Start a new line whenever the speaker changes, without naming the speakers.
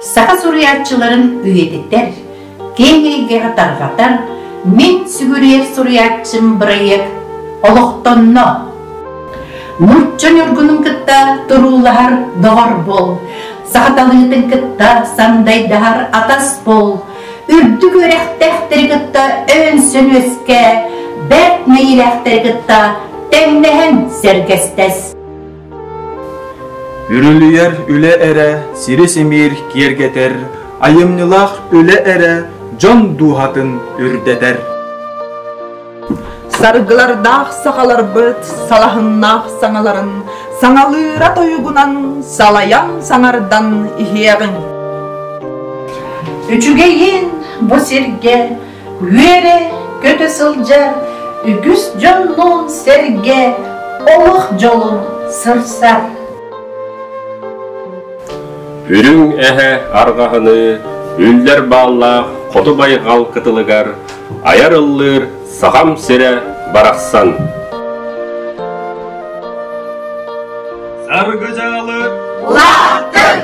Саха суруйааччыларын үйэтитэр, киэҥ эйгэҕэ тарҕатар Мин сүгүрүйэр суруйааччым бырайыак олохтонно. Нуучча ньургунун кытта туруулаһар доҕор буол, саха талыытын кытта сандайдаһар атас буол, үрдүк үөрэхтээхтэри кытта өөнсөн үөскээ, бэрт мэйиилээхтэри кытта тэҥнэһэн сэргэстэс.
Үрүлүйэр үлэ эрэ сири симиир киэргэтэр, айымньылаах үлэ эрэ дьон дууһатын үрдэтэр.
Саргылардаах сахаларбыт салаһыннаах саҥаларын саҥалыыра тойугунан салайан саҥардан иһиэҕиҥ.
Үчүгэйин бу сиргэ үөрэ көтө сылдьар үгүс дьоннуун сэргэ олох дьолун сырсар.
Үрүҥ эһэ арҕаһыныы үллэр бааллаах хоту байҕал кытылыгар айар ыллыыр Сахам сирэ барахсан.
Саргы дьаалы
Улааттын!